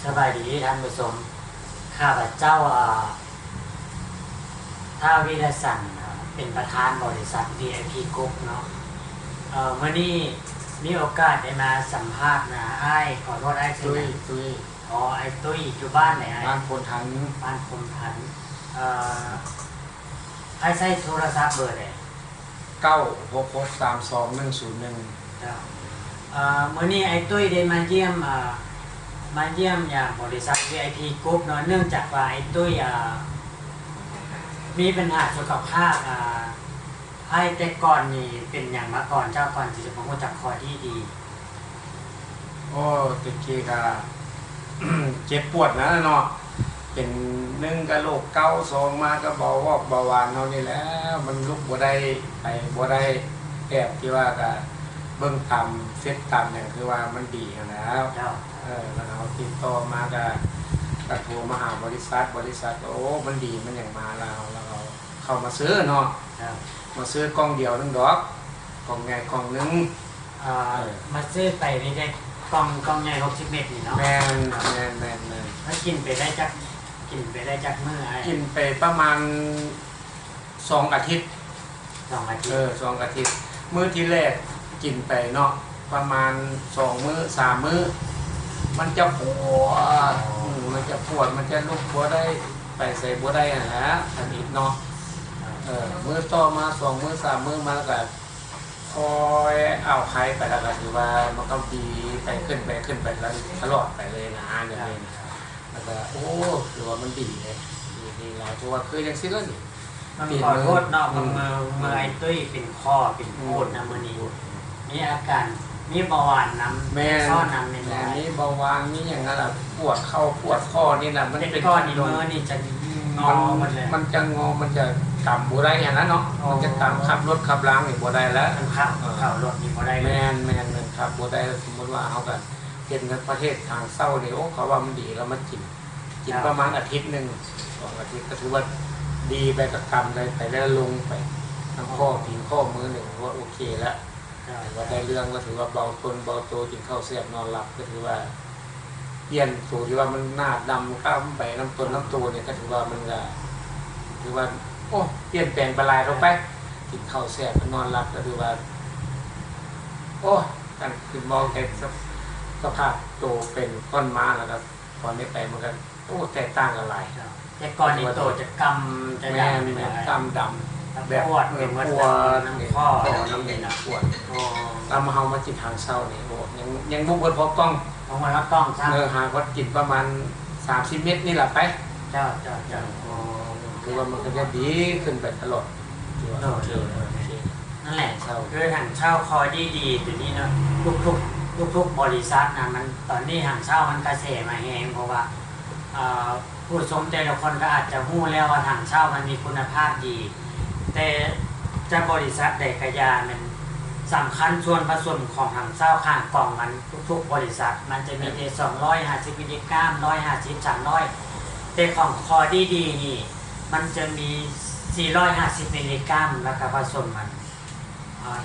ສະບາຍດີທ່ານຜູ້ຊົມ, ຂ້າພະເຈົ້າ ອາ ທ້າວ ວິລະສັນ ເປັນປະທານບໍລິສັດ ວີໄອພີ ກຣຸບເນາະ. ເອີ ມື້ນີ້ມີໂອກາດໄດ້ມາສຳພາດນະ ອ້າຍ ຂໍໂທດ ອ້າຍຊື່ຫຍັງ? ຕຸ້ຍ. ອໍ ອ້າຍຕຸ້ຍ ຢູ່ບ້ານໃດອ້າຍ? ບ້ານໂພນທັນ. ບ້ານໂພນທັນ. ເອີ ອ້າຍໃຊ້ໂທລະສັບເບີໃດ? ເກົ້າຫົກຫົກສາມສອງໜຶ່ງສູນໜຶ່ງ. ເຈົ້າ. ເອີ ມື້ນີ້ອ້າຍຕຸ້ຍໄດ້ມາຢ້ຽມ ເອີ ມາຢ້ຽມຢາມບໍລິສັດ ວີໄອພີ ກຣຸບເນາະ, ເນື່ອງຈາກວ່າອ້າຍຕຸ້ຍ ເອີ ມີບັນຫາສຸຂະພາບ. ເອີ ອ້າຍແຕ່ກ່ອນນີ້ເປັນຫຍັງມາກ່ອນເຈົ້າ? ກ່ອນທີ່ຈະມາຮູ້ຈັກຂໍ້ດີໆ. ໂອ້ ແຕ່ກີ້ກະ ເຈັບປວດນະເນາະ, ເປັນ ໜຶ່ງກະໂລກເກົາ, ສອງມາກະເບົາວອກເບົາຫວານເຮົານີ້ແຫຼະ, ມັນລຸກບໍ່ໄດ້ ໄປບໍ່ໄດ້, ແບບທີ່ວ່າກະເບິ່ງຕາມເຟສຕາມຫຍັງ ຄືວ່າມັນດີຫັ້ນແຫຼະ. ເຈົ້າ. ເອີ ແລ້ວເຮົາຕິດຕໍ່ມາກະ ກະໂທມາຫາບໍລິສັດ, ບໍລິສັດ ໂອ້ ມັນດີ ມັນຫຍັງມາແລ້ວ ແລ້ວເຮົາ ເຂົ້າມາຊື້ເນາະ. ເຈົ້າ. ມາຊື້ກ່ອງດຽວໜຶ່ງດອກ, ກ່ອງໃຫຍ່ກ່ອງໜຶ່ງ. ເອີ ເອີ ມາຊື້ໄປນີ້ໄດ້ກ່ອງ ກ່ອງໃຫຍ່ຫົກສິບເມັດນີ້ເນາະ? ແມ່ນ ແມ່ນໆໆ. ແລ້ວກິນໄປໄດ້ຈັກ ກິນໄປໄດ້ຈັກມື້ອ້າຍ? ກິນໄປປະມານສອງອາທິດ. ສອງອາທິດ. ເອີ ສອງອາທິດ. ມື້ທີແລກກິນໄປເນາະ ປະມານສອງມື້ ສາມມື້ ມັນຈະປວດ ອໍ ອືມ ມັນຈະປວດ ມັນຈະລຸກບໍ່ໄດ້ ໄປໃສບໍ່ໄດ້ຫັ້ນແຫຼະ ທຳອິດເນາະ. ເອີ ມື້ຕໍ່ມາ ສອງມື້ ສາມມື້ມາ ແລ້ວກະຄ່ອຍເອົາໄຄໄປ ແລ້ວກະຖືວ່າມັນກະດີໄປ ຂຶ້ນໄປ ຂຶ້ນໄປຕະຫຼອດໄປເລີຍນະ ແນວນີ້ນະ. ແລ້ວກະ ໂອ້ ຖືວ່າມັນດີເດ້ ດີ ດີຫຼາຍ ເພາະວ່າຄືຈັ່ງຊີ້ລະນີ້ ຕ້ອງຂໍໂທດເນາະ ເມື່ອ ເມື່ອອ້າຍຕຸ້ຍເປັນຄໍເປັນໂພດນະ ມື້ນີ້ ອືມ ມີອາການ ມີເບົາຫວານນຳ ແມ່ນ ຊ້ອນນຳແມ່ນບໍ່? ມີເບົາຫວານ ມີຫຍັງຫັ້ນລະ ປວດເຂົ່າປວດຂໍ້ນີ້ນະ ມັນເປັນ ແຕ່ກ່ອນນີ້ມືນີ້ຈະງໍໝົດເລີຍ ມັນຈະງໍ ມັນຈະກຳບໍ່ໄດ້ຫັ້ນນະເນາະ. ອໍ ມັນຈະກຳຂັບລົດຂັບລາງນີ້ບໍ່ໄດ້ແລ້ວ ມັນຂັບ ເອີ ເຂົ້າລົດນີ້ບໍ່ໄດ້ເລີຍ ແມ່ນ ແມ່ນ ແມ່ນ ຂັບບໍ່ໄດ້. ສົມມຸດວ່າເຮົາກະເຫັນໃນປະເທດທາງເຊົານີ້ ໂອ້ ເຂົາວ່າມັນດີ ແລ້ວມາກິນ ກິນປະມານອາທິດໜຶ່ງ ສອງອາທິດ ກະຖືວ່າດີໄປ ກະກຳໄດ້ໄປ ແລ້ວລົງໄປນຳຂໍ້ຕີນຂໍ້ມືນີ້ ຖືວ່າໂອເຄແລ້ວ ເຈົ້າ ຖືວ່າໄດ້ເລື່ອງແລ້ວ ຖືວ່າເບົາຕົນເບົາໂຕ ກິນເຂົ້າແຊບນອນຫຼັບ ກະຖືວ່າປ່ຽນໂຕທີ່ວ່າມັນໜ້າດຳຄ້ຳໄປນຳຕົນນຳໂຕນີ້ ກະຖືວ່າມັນກະ ຖືວ່າ ໂອ້ ປ່ຽນແປງໄປຫຼາຍເທົ່າໄປ ກິນເຂົ້າແຊບນອນຫຼັບ ກະຖືວ່າ ໂອ້ ຄັນຄືມອງແຕ່ສະ ສະພາບໂຕເປັນກ່ອນມາ ແລ້ວກະ ຕອນນີ້ໄປມັນກະ ໂອ້ ແຕກຕ່າງກັນຫຼາຍ. ເຈົ້າ ແຕ່ກ່ອນນີ້ໂຕຈະກຳຈະດຳ ແມ່ນ ແມ່ນ ແມ່ນ ກຳດຳ ແບບປວດ ເອີ ເປັນໝົດ ປວດ ນຳຂໍ້ ເອີ ນຳ ນຳ ນຳ ນຳ ປວດ. ອໍ ແລ້ວມາເຮົາມາກິນທາງເຊົ້ານີ້ ໂອ້ ຍັງ ຍັງບໍ່ເບິດພໍກ່ອງ ບໍ່ເບິດພໍກ່ອງຊ້ຳ ເອີ ຫາກວ່າກິນປະມານສາມສິບເມັດນີ້ລະໄປ. ເຈົ້າ ເຈົ້າ ເຈົ້າ. ອໍ ຄືວ່າມັນກະຈະດີຂຶ້ນໄປຕະຫຼອດ. ໂອເຄ ໂອເຄ ໂອເຄ ນັ້ນແຫຼະ ເຊົ້າ ຄືທາງເຊົ້າຂໍ້ດີໆໂຕນີ້ເນາະ ທຸກໆ ທຸກໆບໍລິສັດນະ ມັນ ຕອນນີ້ທາງເຊົ້າມັນກະແສມາແຮງ ເພາະວ່າ ເອີ ຜູ້ຊົມແຕ່ລະຄົນກະອາດຈະຮູ້ແລ້ວວ່າທາງເຊົ້າມັນມີຄຸນນະພາບດີ ແຕ່ຈະບໍລິສັດໃດກະຢ່າ ແມ່ນສຳຄັນສ່ວນປະສົມຂອງທາງເຊົ້າຂ້າງກ່ອງມັນ ທຸກໆບໍລິສັດ ມັນຈະມີແຕ່ສອງຮ້ອຍຫ້າສິບມິລລີກຣາມ ຮ້ອຍຫ້າສິບ ສາມຮ້ອຍ ແຕ່ຂອງຂໍ້ດີໆນີ້ ມັນຈະມີສີ່ຮ້ອຍຫ້າສິບມິລລີກຣາມ ແລ້ວກະປະສົມມັນ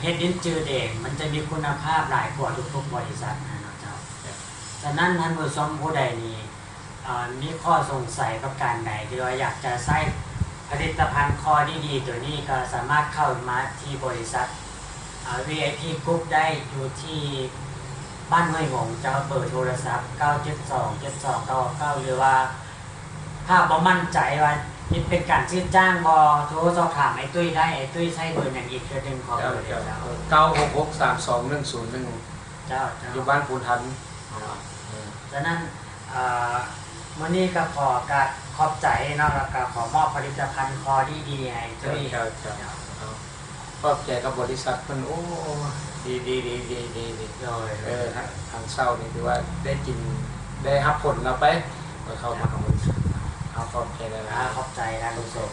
ເຮັດດິນຈືແດງ ມັນຈະມີຄຸນນະພາບຫຼາຍກວ່າທຸກໆບໍລິສັດນະເນາະເຈົ້າ. ສະນັ້ນທ່ານຜູ້ຊົມຜູ້ໃດນີ້ ເອີ ມີຂໍ້ສົງໄສປະການໃດ ຫຼືວ່າຢາກຈະໃຊ້ຜະລິດຕະພັນຂໍ້ດີໆໂຕນີ້ ກະສາມາດເຂົ້າມາທີ່ບໍລິສັດ ເອີ ວີໄອພີ ກຣຸບ ໄດ້ ຢູ່ທີ່ບ້ານຫ້ວຍຫົງເຈົ້າ. ເບີໂທລະສັບ ເກົ້າເຈັດສອງ ເຈັດສອງເກົ້າເກົ້າ ຫຼືວ່າ ຖ້າບໍ່ໝັ້ນໃຈວ່າເປັນການຊື້ຈ້າງບໍ່ ໂທສອບຖາມອ້າຍຕຸ້ຍໄດ້. ອ້າຍຕຸ້ຍໃຊ້ເບີຫຍັງອີກເທື່ອໜຶ່ງ ຂໍເບີເດີ ເຈົ້າ ເຈົ້າ ເກົ້າຫົກຫົກສາມສອງໜຶ່ງສູນໜຶ່ງ. ເຈົ້າ ເຈົ້າ ຢູ່ບ້ານພູນທັນ. ເຈົ້າ ເອີ ສະນັ້ນ ເອີ ມື້ນີ້ກະຂໍກາບຂອບໃຈເນາະ ແລ້ວກະຂໍມອບຜະລິດຕະພັນຂໍ້ດີໆໃຫ້ຕຸ້ຍ. ເຈົ້າ ເຈົ້າ ເຈົ້າ. ເອົາ ຂອບໃຈກັບບໍລິສັດເພິ່ນ ໂອ້ ດີໆ ໂດຍ ເອີ ທາງເຊົ້ານີ້ຖືວ່າໄດ້ກິນ ໄດ້ຮັບຜົນລະໄປ ເຂົ້າມາຫາບໍລິສັດ. ເອົາ ຂອບໃຈຫຼາຍໆ. ຂອບໃຈທ່ານຜູ້ຊົມ.